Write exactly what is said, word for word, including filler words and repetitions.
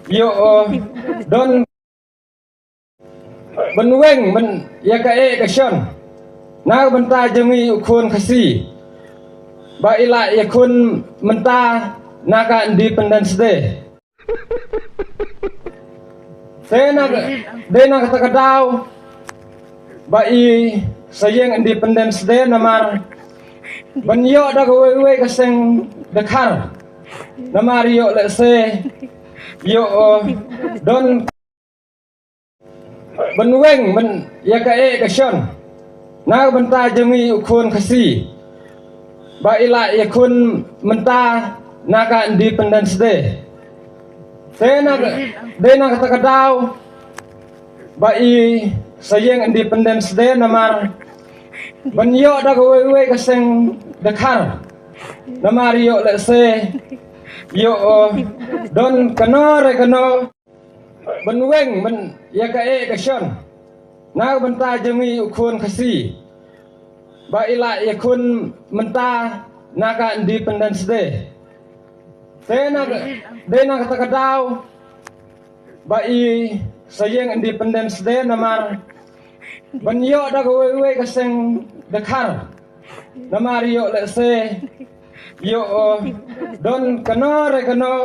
Ïoh, uh, don ban weng ban ïa ka eh ka shon na ka bynta jong ngi u khun Khasi ba i la ïakhun mynta na ka Independence Day. Te na ka, dei na kata ka daw ba i sa ïeng Independence Day namar ban ïoh da kawei wei ka seng dkhar. Namar ïoh lehse ïoh, uh, don ban weng ban ïa ka eh ka shon na ka bynta jong ngi u khun Khasi ba i la ïakhun mynta na ka Independence Day. Te na ka, dei na kata ka daw ba i sa ïeng Independence Day namar ban ïoh da kawei wei ka seng dkhar. Namar ïoh lehse ïoh, uh, don kano re kano ban weng ban ïa ka eh ka shon na ka bynta jong ngi u khun Khasi ba i la ïakhun mynta na ka Independence Day. Te na ka, dei na kata ka daw ba i sa ïeng Independence Day namar ban ïoh da kawei wei ka seng dkhar. Namar ïoh lehse ïoh, uh, don kano re kano